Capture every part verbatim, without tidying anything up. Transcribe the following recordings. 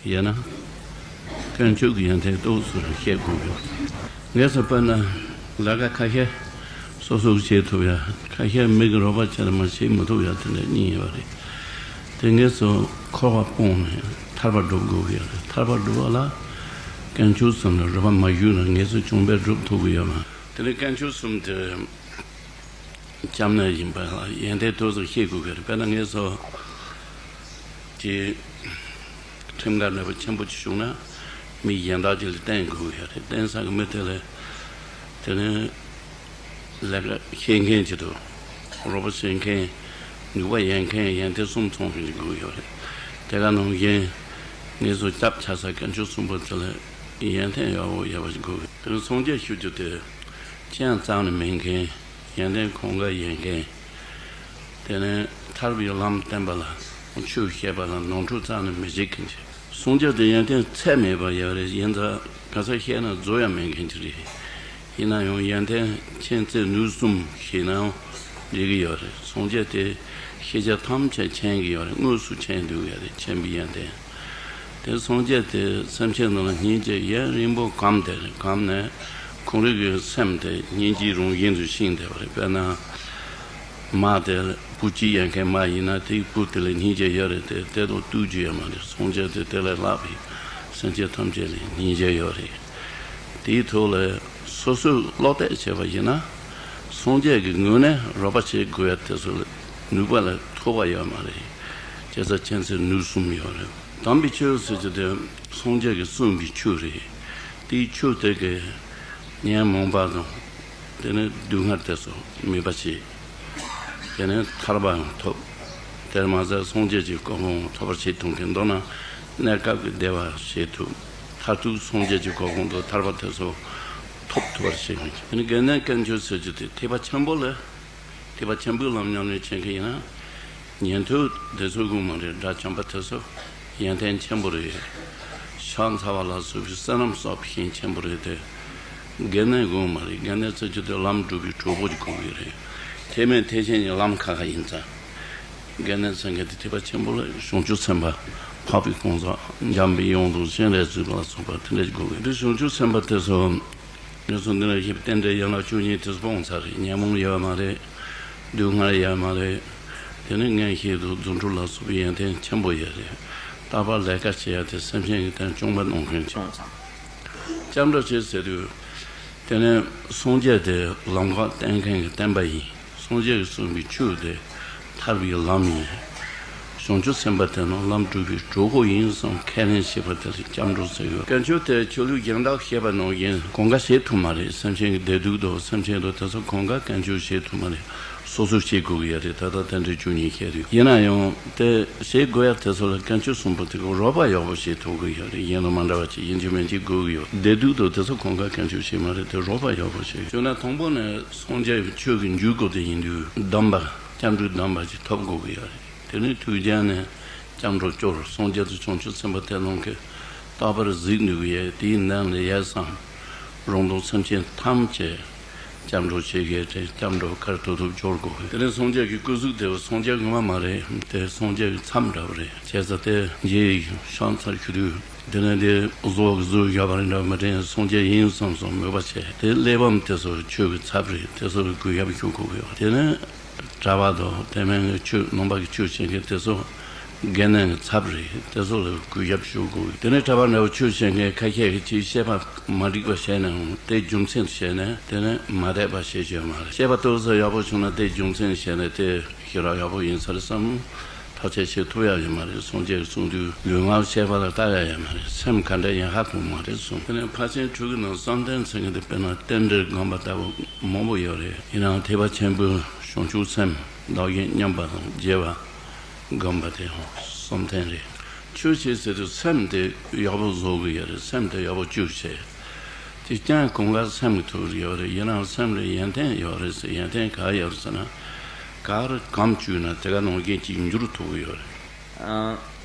ཡིན་ན། དཀོན་མཆོག་གི་ཡོན་ཏན་ཏོག་ཙམ་ཤེས་དགོས་ཡོད། ངས་སུ་དཔེར་ན། ལས་ཀ་ཁ་ཤས་སོ་སོས་བྱེད་ཐུབ་ཡ། ཁ་ཤས་མི་གི་རོགས་པ་བྱས་ན་མ་བྱེད་མི་ཐུབ་ཡ་དེ་འདྲ་གཉིས་ཡོད་རེད། དེ་ངས་སུ་འཁོར་བ་སྤོང་ནས་ཐར་པ་སྒྲུབ་དགོས་ཀྱི་ཡོད་རེད། ཐར་པ་སྒྲུབ་པ་ལ་དཀོན་མཆོག་གསུམ་ལ་རོགས་པ་མ་ཞུས་ན་ངས་སུ་བྱུང་བས་སྒྲུབ་ཐུབ་ཀྱི་ཡོད་མ། དེ་ནས་དཀོན་མཆོག་གསུམ་དེ། སྐྱབས་གནས་ཡིན་པ་ལ་ཡོན་ཏན་ཏོག་ཙམ་ཤེས་དགོས་ཀྱི་རེད། དཔེར་ན་ངས་སོ། དེ། ཁྲིམས་འགལ་འདྲ་པོ་ཆེན་པོ་ཅིག་བྱུང་ན། མི་གཞན་དག་ཅིག་ལ་བསྟན་དགོས་ཀྱི་རེད། བསྟན་ས་གི་མི་དེ་ལ། དེ་ནི། ལས་ཀ་ཤེས་མཁན་ཅིག་དང་། རོགས་པ་བྱེད་མཁན། ནུས་པ་ཡོད་མཁན། ཡོན་ཏན་གསུམ་ཚང་མཁན་ཅིག་དགོས་ཀྱི་ཡོད་རེད། དེ་ག་ནང་བཞིན། ངས་སོ་སྐྱབས་ཆ་ས་དཀོན་མཆོག་གསུམ་པོ་དེ་ལ་ཡོན་ཏན་ཡག་པོ་ཡོད་པ་ཞིག་དགོས་ཀྱི། དེ་ནི་སངས་རྒྱས་ཞུ་རྒྱུ་དེ། ཅི་ཡང་རྩ་ནས་མེད་མཁན། ཡོན་ཏན་གང་ག་ཡོད་མཁན། དེ་ནས་ཐར་པའི་ལམ་བསྟན་པ་ལ་ཆོས་བཤད་པ་ལ་ནོར་འཁྲུལ་རྩ་ནས་མི་བྱེད་མཁན་ཅིག། སངས་རྒྱས་དེ་ཡོན་ཏན་ཚད་མེད་པ་ཡོད་རེད། ཡིན་ཙང་ག་ཚོད་བཤད་ན་རྫོགས་ཡ་མེད་མཁན་ཅིག་རེད། ཡིན་ན་ཡང་ཡོན་ཏན་མཁྱེན་བརྩེ་ནུས་གསུམ་ཞེས་ནའང་འགྲིག་གི་ཡོད་རེད། སངས་རྒྱས་དེ་ཤེས་བྱ་ཐམས་ཅད་མཁྱེན་གྱི་ཡོད་རེད། དངོས་སུ་མཁྱེན་འདུག་ཡོད་རེད། མཁྱེན་པའི་ཡོན་ཏན། དེ་སངས་རྒྱས་དེ་སེམས་ཅན་རྣམས་ལ་སྙིང་རྗེ་ཡུན་རིང་པོ་གམ་དེ་རེད། གམ་ནས་ཁོང་རང་གི་སེམས་དེ་སྙིང་རྗེའི་རང་བཞིན་དུ་ཤིང་དེ་བ་རེད། དཔེར་ན། མ་དེ་བུ་གཅིག་ཡོད་མཁན་མ་ཡིན་ན་དེའི་བུ་དེ་ལ་སྙིང་རྗེ་ཡོད་རེད་དེ། དེ་དང་ལྟོས་རྒྱུ་ཡོད་མ་རེད། སངས་རྒྱས་དེ་དེ་ལས་ལྷག་པའི་སེམས་ཅན་ཐམས་ཅད་ལ་སྙིང་རྗེ་ཡོད་རེད། དེའི་ཐོག་ལ་སོ་སོས་བློ་གཏད་བྱས་པ་ཡིན་ན། སངས་རྒྱས་ཀྱི་ངོས་ནས་རོགས་པ་བྱེད་དགོས་ཡ་དེ་ཚོ་ལ་ནུས་པ་ལ་ཐོགས་པ་ཡོད་མ་རེད། བྱས་ཙང་མཁྱེན་བརྩེ་ནུས་གསུམ་ཡོད་རེད། དམ་པའི་ཆོས་ཟེར་རྒྱུ་དེ་སངས་རྒྱས་ཀྱིས་གསུངས་པའི་ཆོས་རེད། དེའི་ཆོས་དེ་གི་ཉོན་མོངས་པ་དང་། དེ་ནས་སྡུག་བསྔལ་དེ་ཚོ་མེད་པ་བྱེད། དེ་ནས་ཐར་པའང་ཐོབ། དེར་མ་ཟད་སངས་རྒྱས་ཀྱི་གོ་འཕང་ཐོབ་པར་བྱེད་ཐུབ་མཁན། མདོར་ན་གནས་སྐབས་ཀྱི་བདེ་བ་བྱེད་ཐུབ། མཐར་ཐུག་སངས་རྒྱས་ཀྱི་གོ་འཕང་དང་ཐར་པ་དེ་ཚོ་ཐོབ་ཐུབ་པར་བྱེད་མཁན། དེ་ནས་དགེ་འདུན་དཀོན་མཆོག་ཟེར་རྒྱུ་དེ་ཐེག་པ་ཆེན་པོ་ལ། ཐེག་པ་ཆེན་པོའི་ལམ་ཉམས་ལེན་བྱེད་མཁན་ཡིན་ན། ཉན་ཐོས་དེ་ཚོ་དགོས་མ་རེད། དགྲ་བཅོམ་པ་དེ་ཚོ་ཡོན་ཏན་ཆེན་པོ་རེད། ཕྱག་འཚལ་བ་ལ་སོགས་པའི་བསོད་ནམས་གསོག་པའི་ཞིང་ཆེན་པོ་རེད་དེ། དགེ་འདུན་དགོས་མ་རེད། དགེ་འདུན་ཟེར་རྒྱུ་དེ་ལམ་སྒྲུབ་པའི་གྲོགས་པོ་ཅིག་དགོས་ཀྱི་རེད། ཐེག་དམན་ཐེག་ཆེན་གྱི་ལམ་ཁ་ཁ་ཡིན་ཙང་། དགེ་འདུན་ཟེར་མཁན་དེ་ཐེག་པ་ཆེན་པོ་ལ་བྱང་ཆུབ་སེམས་དཔའ། འཕགས་པའི་གང་ཟག་འཇམ་པའི་དབྱངས་དང་སྤྱན་རས་གཟིགས་ལ་སོགས་པ་དེ་འདྲ་ཞིག་དགོས་ཀྱི་རེད། བྱང་ཆུབ་སེམས་དཔའ་དེ་ཚོ། ངས་སོ་འདི་ལ་ཞིབ་རྟེན་འབྲེལ་ཡན་ལག་བཅུ་གཉིས་དེ་སྤོང་ཚར་རེད། ཉོན་མོངས་ཡོད་མ་རེད། སྡུག་བསྔལ་ཡོད་མ་རེད། དེ་ནས་མངོན་ཤེས་དང་རྫུ་འཕྲུལ་ལ་སོགས་པའི་ཡོན་ཏན་ཆེན་པོ་ཡོད་རེད། རྟག་པར་ལས་ཀ་བྱེད་ཡ་དེ་སེམས་ཅན་གྱི་དོན་སྐྱོང་བ་གནང་མཁན་ཅིག། སྐྱབས་འགྲོ་བྱེད་ཟེར་དུས། དེ་ནས་སངས་རྒྱས་དེ་ལམ་ཁ་བསྟན་མཁན་གྱི་བསྟན་པ་ཡིན། སངས་རྒྱས་ཀྱིས་གསུངས་པའི་ཆོས་དེ་ཐར་པའི་ལམ་ཡིན། བྱང་ཆུབ་སེམས་དཔའ་དེ་ནི་ལམ་སྒྲུབ་པའི་གྲོགས་པོ་ཡིན་བསམ་ཁས་ལེན་བྱེད་པ་དེ་ལ་སྐྱབས་འགྲོ་ཟེར་ཡོད། དཀོན་མཆོག་དེ་ཆོས་ལུགས་གཞན་དག་བཤད་པ་ནང་བཞིན་གང་ག་བྱེད་ཐུབ་མ་རེད། སེམས་ཅན་གྱི་བདེ་སྡུག་དང་སེམས་ཅན་དང་དེ་ཚོ་གང་ག་དཀོན་མཆོག་བྱེད་ཐུབ་མ་རེད། སོ་སོས་བྱེད་དགོས་ཀྱི་ཡོད་རེད། ད་ལྟ་རྟེན་འབྲེལ་བཅུ་གཉིས་བཤད་དུས་ཡིན་ན་ཡང་དེ་བྱེད་དགོས་ཡ་དེ་ཚོ་ལ་དཀོན་མཆོག་གསུམ་པོ་དེ་གི་རོགས་པ་ཡག་པོ་བྱེད་ཐུབ་ཀྱི་ཡོད་རེད། གཞན་དང་མ་འདྲ་བ་ཅིག་ཡིན་གཅིག་མིན་གཅིག་དགོས་ཀྱི་ཡོད། བདེ་སྡུག་དང་དེ་ཚོ་གང་ག་དཀོན་མཆོག་བྱེད་མ་རེད། དེ་རོགས་པ་ཡག་པོ་བྱེད། བྱས་ན་དང་པོ་ནས་སངས་རྒྱས་ཀྱི་ཆོས་ཀྱི་འཇུག་སྒོ་དེ་ཡིན་དུས་གདམས་པ། སྐྱབས་འགྲོའི་གདམས་པ་ཅིག་ཐོབ་དགོས་ཀྱི་ཡོད་རེད། དེ་ནས་ཐུགས་རྒྱལ་ནས་སྐྱབས་འགྲོ་སྐྱོར། སངས་རྒྱས་དང་བྱང་ཆུབ་སེམས་དཔའ་དེ་རྣམས་ཀྱིས་རྟག་པར་གཟིགས་ནུས་ཀྱི་ཡོད། དེའི་མདུན་ལ་ཡལ་ཙང་རང་དང་སེམས་ཅན་ཐམས་ཅད་སྐྱབས་འགྲོ་བྱེད་མཁན་དེ་སྐྱབས་འགྲོ་གར་ཐུབ་ཐུབ་སྐྱོར་དགོས་ཀྱི། དེ་ནས་སངས་རྒྱས་ཀྱི་སྐུ་གཟུགས་དེ་སངས་རྒྱས་ངོ་མ་མ་རེད། དེ་སངས་རྒྱས་ཀྱི་མཚམས་འདྲ་བ་རེད། བྱས་ཙང་དེ་རྗེས་ཕྱག་འཚལ་ཞུ་དུས། དེ་ནས་དེ་བཟོ་བཟོ་བཞག་པ་རེད་འདྲ་མི་དྲན། སངས་རྒྱས་ཡིན་བསམ་བསམ་མོས་པ་བྱས། དེ་གླེགས་བམ་དེ་ཚོ་ཆོས་ཀྱི་ཚབ་རེད། དེ་ཚོ་ལ་གུས་ཞབས་ཞུ་དགོས་ཀྱི་ཡོད། དེ་ནས་གྲྭ་པ་དང་དེ་མིན་གྱི་ཆོས་ནང་པ་གི་ཆོས་བྱེད་མཁན་དེ་ཚོ་དགེ་འདུན་གྱི་ཚབ་རེད། དེ་ཚོ་ལ་གུས་ཞབས་ཞུ་དགོས་ཀྱི། དེ་ནས་གྲྭ་པ་འདྲ་བོ་ཆོས་བྱེད་མཁན་ཁ་ཤས་ཀྱིས་ཅིག་བཤད་པ་མ་འགྲིག་པ་བཤད་ནའང་དེ་རྒྱུ་མཚན་བཤད་ནས་དེ་ནས་མ་དད་པ་བྱེད་རྒྱུ་མ་རེད། བཤད་པ་ཏོག་ཙམ་ཡག་པོ་བྱུང་ན་དེ་རྒྱུ་མཚན་བཤད་ནས་དེ། ཞེ་དྲག་ཡག་པོ་ཡིན་ས་རེད་བསམ། ཐག་གཅོད་བྱེད་ཐུབ་ཡ་ཡོད་མ་རེད། སངས་རྒྱས་ཀྱིས་གསུངས་དུས་ལུས་ངག་བྱས་པ་ལ་ལྟ་ཡ་ཡོད་མ་རེད། སེམས་ག་འདྲ་ཡིན་ཧ་གོ་མ་རེད་གསུངས། དེ་ནས་ཕར་ཕྱིན་དྲུག་གི་ནང་བསམ་གཏན་ཚིག་གི་འདི་དཔེར་ན་རྟེན་འབྲེལ་སྒོམ་པ་ལྟ་བུ་མང་པོ་ཡོད་རེད། ཡིན་ནའང་ཐེག་པ་ཆེན་པོའི་བྱང་ཆུབ་སེམས་བདག་གཞན་མཉམ་པ་དང་བརྗེ་བ་སྒོམ་པ་དེ་ཡང་བསམ་གཏན་རེད། ཆོས་བྱེད་ཟེར་དུས་སེམས་དེ་ཡག་པོ་བཟོ་དགོས་ཡ་རེད། སེམས་དེ་ཡག་པོ་བཅོས་བྱས། དེ་རྐྱང་གང་ག་སེམས་ཀྱི་ཐོག་ལ་ཡོད་རེད། ཡིན་ནའང་སེམས་ལ་ཡོན་ཏན་ཡོད་རེད་ཟེར། ཡོན་ཏན་ག་ཡོད་རེད་ཟེར་ན། ག་རེ་གང་བཅོས་ན་དེ་ག་ནང་བཞིན་གྱིས་འགྱུར་ཐུབ་ཀྱི་ཡོད་རེད། ཨ།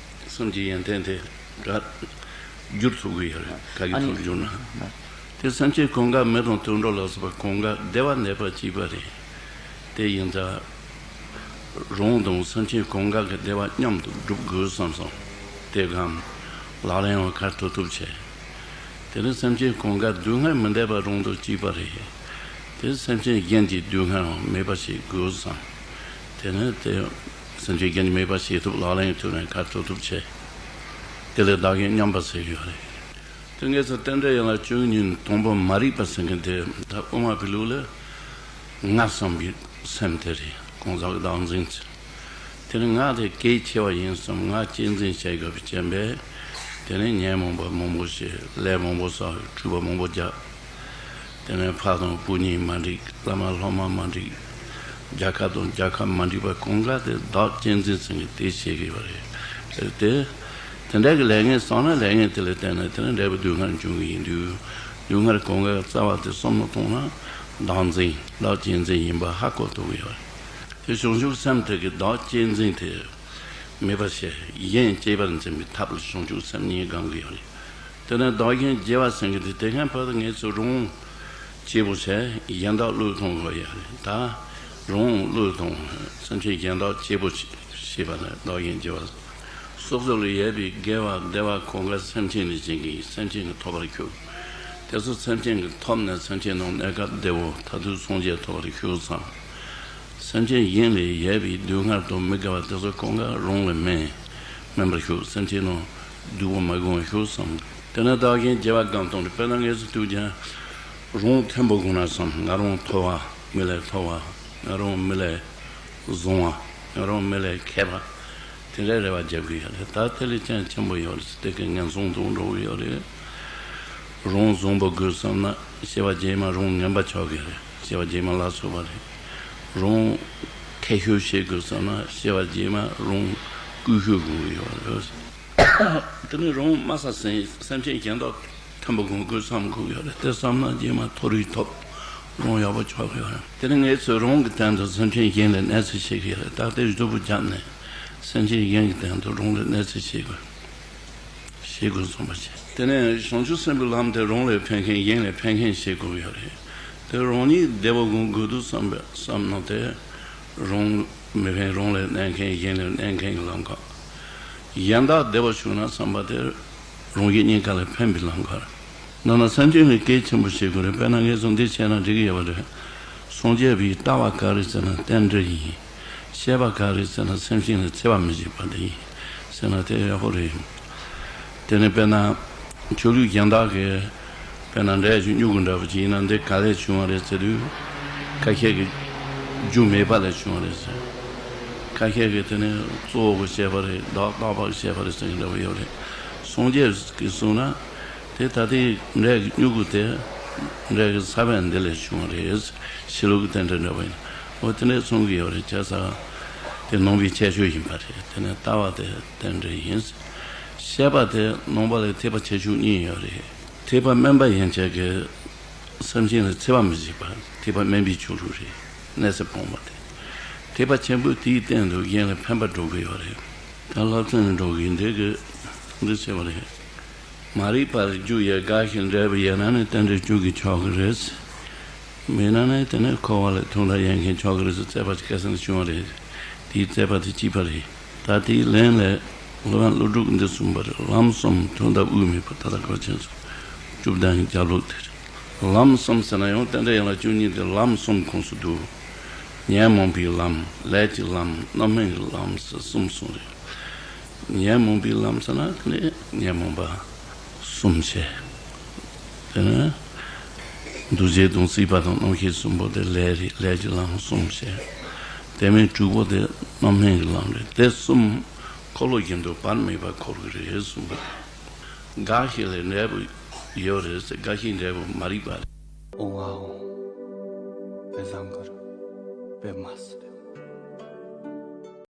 སེམས་ཀྱི་ཡོན་ཏན་དེ་ག་འགྱུར་ཐུབ་ཀྱི་ཡོད་རེད། ག་གི་ཨ་ནི་ཐོག་འགྱུར་ན། དེ་སེམས་ཅན་གང་ག་མི་དང་དུད་འགྲོ་ལ་སོགས་པ་གང་ག་བདེ་བ་གནས་པ་གཅིག་པ་རེད། དེ་ཡིན་ཙང་། རང་དང་སེམས་ཅན་གང་ག་གི་བདེ་བ་མཉམ་དུ་སྒྲུབ་དགོས་བསམ་སོང་། དེ་གམ། ལག་ལེན་ཡང་ཁ་ཐུབ་ཐུབ་བྱས། དེ་ནས་སེམས་ཅན་གང་ག་སྡུག་བསྔལ་མི་འདོད་པ་རང་དང་གཅིག་པ་རེད། དེ་སེམས་ཅན་གཞན་གྱི་སྡུག་བསྔལ་ཡང་མེད་པ་ཞིག་དགོས་བསམ། དེ་ནས་དེ་སེམས་ཅན་གཞན་གྱི་མེད་པ་ཞིག་ཐུབ་ལག་ལེན་ཐུབ་ནས་ཁ་ཐུབ་ཐུབ་བྱས། དེ་ལས་བདག་གཞན་མཉམ་པ་ཟེར་གྱི་ཡོད་རེད། དེ་ངེད་ཚོ་རྟེན་འབྲེལ་ཡན་ལག་བཅུ་གཉིས་དང་པོ་མ་རིག་པ་ཟེར་མཁན་དེ་ད་དབུ་མ་པའི་ལུགས་ལ་ང་བསམ་གྱི་སེམས་དེ་རེད། གང་ཟག་གི་བདག་འཛིན་ཚུལ། དེ་ནི་ང་དེ་གལ་ཆེ་བ་ཡིན་བསམ་ང་གཅེས་འཛིན་བྱེད་དགོས་པའི་རྐྱེན་པས། དེ་ནི་ཉོན་མོངས་པ་མང་པོ་བྱས། ལས་མང་པོ་བསགས། འཁྲུལ་པ་མང་པོ་རྒྱག་དེ་ནས་ཕ་དང་བུ་གཉིས་མ་འགྲིག་བླ་མ་སློབ་མ་མ་འགྲིག་རྒྱལ་ཁབ་དང་རྒྱལ་ཁབ་མ་འགྲིག་པ་གང་ག་དེ་བདག་གཅེས་འཛིན་ཟེར་མཁན་དེ་བྱེད་ཀྱི་ཡོད་རེད། དེ་དེ་འདྲ་གི་ལས་ངན་བསགས་ན་ལས་ངན་དེ་ལ་བརྟེན་ནས་དེ་ནི་འབྲས་བུ་སྡུག་བསྔལ་འབྱུང་གི་ཡིན་དུས། སྡུག་བསྔལ་གང་ག་རྩ་བ་དེ་བསམ་བློ་གཏོང་ན་བདག་འཛིན་བདག་གཅེས་འཛིན་ཡིན་པ་ཧ་གོ་ཐུབ་ཀྱི་ཡོད་རེད། དེ་བྱང་ཆུབ་སེམས་དེ་གི་བདག་གཅེས་འཛིན་དེ་མེད་པར་བྱས། གཞན་གཅེས་པར་འཛིན་པའི་ཐབས་ལ་བྱང་ཆུབ་སེམས་གཉིས་དགོངས་ཀྱི་ཡོད་རེད། དེ་ནས་བདག་གཞན་བརྗེ་བ་ཟེར་མཁན་དེ་དེ་སྔ་བར་དུ་ངེད་ཚོས་རང་གཅེས་པོ་བྱས་གཞན་དག་བློས་གཏོང་དགོས་ཡ་རེད། ད་རང་བློས་གཏོང་སེམས་ཅན་གཞན་དག་གཅེས་པོ་བྱེད་པ་ནི་བདག་གཞན་བརྗེ་བ། སོ་སོ་ལས་ཡོད་པའི་དགེ་བ་བདེ་བ་གང་ག་སེམས་ཅན་ལ་སྦྱིན་གྱི་སེམས་ཅན་གྱིས་ཐོབ་པར་འགྱུར། དེ་ཚོ་སེམས་ཅན་གྱིས་ཐོབ་ནས་སེམས་ཅན་རྣམས་གནས་སྐབས་བདེ་བོ་མཐར་ཐུག་སངས་རྒྱས་ཐོབ་པར་འགྱུར་ཙང་། སེམས་ཅན་གཞན་ལས་ཡོད་པའི་སྡུག་བསྔལ་དང་མི་དགེ་བ་དེ་ཚོ་གང་ག་རང་ལ་སྨིན། སྨིན་པར་ཤོག་སེམས་ཅན་རྣམས་སྡུག་པོ་མ་དགོས་པར་ཤོག་བསམ། དེ་ནས་བདག་གཞན་བརྗེ་བ་གང་གཏོང་དུ་དཔེར་ན་ངེས་སུ་དུས་ཀྱང་རང་མཐོན་པོ་དགོས་ན་བསམ། ང་རང་མཐོ་བ་མི་ལས་མཐོ་བ། ང་རང་མི་ལས་བཟང་བ། ང་རང་མི་ལས་མཁས་པ། དེ་འདྲའི་རེ་བ་རྒྱག་གི་ཡོད་རེད། ད་དེ་ལས་ཀྱང་ཆེན་པོ་ཡོད་རེད། དེ་གི་ངན་སོང་དུ་འགྲོ་གི་ཡོད་རེད། རང་བཟང་པོ་དགོས་བསམ་ན་སྐྱེ་བ་རྗེས་མ་རང་ངན་པ་ཆགས་ཀྱི་རེད། སྐྱེ་བ་རྗེས་མ་ལ་སོགས་པ་རེད། རང་ཁྱད་ཤོས་བྱེད་དགོས་བསམ་ན་སྐྱེ་བ་རྗེས་མ་རང་ཀུ་ཤོས་དགོས་ཀྱི་ཡོད་རེད། དེ་ནི་རང་དམའ་ས་ཟིན། སེམས་ཅན་གཞན་དག་མཐོན་པོ་དགོས་དགོས་བསམ་དགོས་ཡོད་རེད། དེ་བསམ་ན་རྗེས་མ་མཐོ་རིས་ཐོབ། རང་ཡག་པོ་ཆགས་ཀྱི་ཡོད་རེད། དེ་ནི་ངེད་ཚོས་རང་གི་སྟེང་དུ་སེམས་ཅན་གཞན་ལ་གནོད་འཚེ་བྱེད་ཀྱི་ཡོད་རེད། ད་དེ་གཟུགས་པོ་བརྒྱབ་ནས་སེམས་ཅན་གཞན་གྱི་སྟེང་དུ་རང་ལ་གནོད་འཚེ་བྱེད་དགོས། བྱེད་དགོས་བསམ་པ་བྱེད། དེ་ནས་བྱང་ཆུབ་སེམས་དཔའི་ལམ་དེ་རང་ལས་ཕན་མཁན་གཞན་ལས་ཕན་མཁན་བྱེད་དགོས་ཡོད་རེད། དེ་རང་ཉིད་བདེ་བོ་དགོས་དགོས་འདུག་བསམ་པ་བསམ་ན་དེ་རང་མི་ཕན། རང་ལས་གནོད་མཁན་གཞན་ལས་གནོད་མཁན་གྱི་ལམ་ཁ། གཞན་དག་བདེ་བོ་བྱུང་ན་བསམ་པ་དེ་རང་གཞན་གཉིས་ཀ་ལ་ཕན་པའི་ལམ་ཁ་རེད། ནང་ན་སེམས་ཅན་ལ་གལ་ཆེན་པོ་བྱེད་དགོས་རེད། དཔེར་ན་ངས་སོང་འདི་བྱས་ན་འགྲིག་གི་ཡོད་པ་རེད། སངས་རྒྱས་པའི་ལྟ་བ་ག་རེ་ཟེར་ན་རྟེན་འབྲེལ་ཡིན། བཤད་པ་ག་རེ་ཟེར་ན་སེམས་ཅན་ལ་འཚེ་བ་མི་བྱེད་པ་དེ་ཡིན་ཟེར་ན་དེ་ཡག་པོ་རེད། དེ་ནི་དཔེར་ན་ཆོས་ལུགས་གཞན་དག་གིས་དཔེར་ན་འབྲས་ཀྱི་སྨྱུ་གུ་འདྲ་པོ་ཅིག་ཡིན་ན་འདི་ག་ལས་བྱུང་བ་རེད་ཟེར་དུས། ཁ་ཤས་ཀྱིས་རྒྱུ་མེད་པ་ལས་བྱུང་བ་རེད་ཟེར། ཁ་ཤས་ཀྱིས་དེ་ནི་གཙོ་བོ་གིས་བཤད་པ་རེད། བདག་རྟག་པར་བཤད་པ་རེད་ཟེར་མཁན་འདྲ་པོ་ཡོད་རེད། སངས་རྒྱས་ཀྱིས་གསུངས་ན། དེ་ད་ལྟའི་འབྲས་ཀྱི་སྨྱུ་གུ་དེ་འབྲས་ཀྱི་ས་བོན་འདི་ལས་བྱུང་བ་རེད། ཕྱི་ལུགས་ཀྱི་རྟེན་འབྲེལ་འདྲ་བ་ཡིན། འོ་དེ་འདྲས་གསུང་གི་ཡོད་རེད། བྱས་ཙང་དེ་ནང་པའི་ཁྱད་ཆོས་ཡིན་པ་རེད། དེ་ནས་ལྟ་བ་དེ་རྟེན་འབྲེལ་ཡིན། བཤད་པ་དེ་ནང་པ་ལ་ཐེག་པ་ཆེ་ཆུང་གཉིས་ཡོད་རེད། ཐེག་པ་དམན་པ་ཡན་ཆད་ཀྱིས་སེམས་ཅན་ལ་འཚེ་བ་མི་བྱེད་པ། ཐེག་པ་དམན་པའི་ཆོས་ལུགས་རེད། གནོད་འཚེ་སྤོང་བ་དེ། ཐེག་པ་ཆེན་པོས་དེའི་སྟེང་དུ་གཞན་ལ་ཕན་པ་སྒྲུབ་ཀྱི་ཡོད་རེད། ད་སློབ་ཚན་འགྲོ་གི་འདི་གི་འདི་བྱས་པ་རེད། མ་རིག་པར་རྒྱུ་ཡོད་དགག་ཞིང་འགྲེལ་པ་ཡོད་ན་ནི་རྟེན་འབྲེལ་བཅུ་གིས་ཆོག་གི་རེད། མེད་ན་ནི་དེ་ནི་འཁོར་བ་ལས་ཐར་འདོད་ཡོད་མཁན་ཆོག་གི་རེད་ཟེར་རྩོད་པ་ཅིག་ཁ་སང་བྱུང་བ་རེད། དེའི་རྩོད་པ་དེ་གཅིག་པ་རེད། ད་དེའི་ལན་ལ་སློབ་དཔོན་ཀླུ་སྒྲུབ་འདི་གསུངས་པ་རེད། ལམ་གསུམ་མཐུན་དང་དབུས་མེད་པ། ད་ལྟ་གོ་ཆེན་སོ་བཅུ་བདུན་གྱི་རྒྱབ་ལོགས་དེ་རེད། ལམ་གསུམ་ཟེར་ན་ཡང་རྟེན་འབྲེལ་ཡན་ལག་བཅུ་གཉིས་དེ་ལམ་གསུམ་ཁོངས་སུ་འདུ། ཉོན་མོངས་པའི་ལམ། ལས་ཀྱི་ལམ། རྣམ་སྨིན་གྱི་ལམ་ཟེར་གསུམ་གསུངས་རེད། ཉོན་མོངས་པའི་ལམ་ཟེར་ན་དེ་ནི་ཉོན་མོངས་པ་གསུམ་བྱས། དེ་ནི་འདུ་བྱེད་དང་སྲིད་པ་དང་རྣམ་ཤེས་གསུམ་པོ་དེ་ལས་རེད། ལས་ཀྱི་ལམ་གསུམ་བྱས། དེ་མིན་དྲུག་པོ་དེ་རྣམ་སྨིན་གྱི་ལམ་རེད། དེ་གསུམ་འཁོར་ལོ་བཞིན་དུ་བར་མེད་པར་འཁོར་གྱི་རེད་གསུངས་པ་རེད། འགའ་ཞིག་ལ་འབྲས་བུ་ཡོད་རེད་ཟེར། འགའ་ཞིག་འབྲས་བུ་མ་རིག་པ་རེད། ཨོང་ཨ་ཨོང་། པད་བཟང་གུར། པད་མ་སི།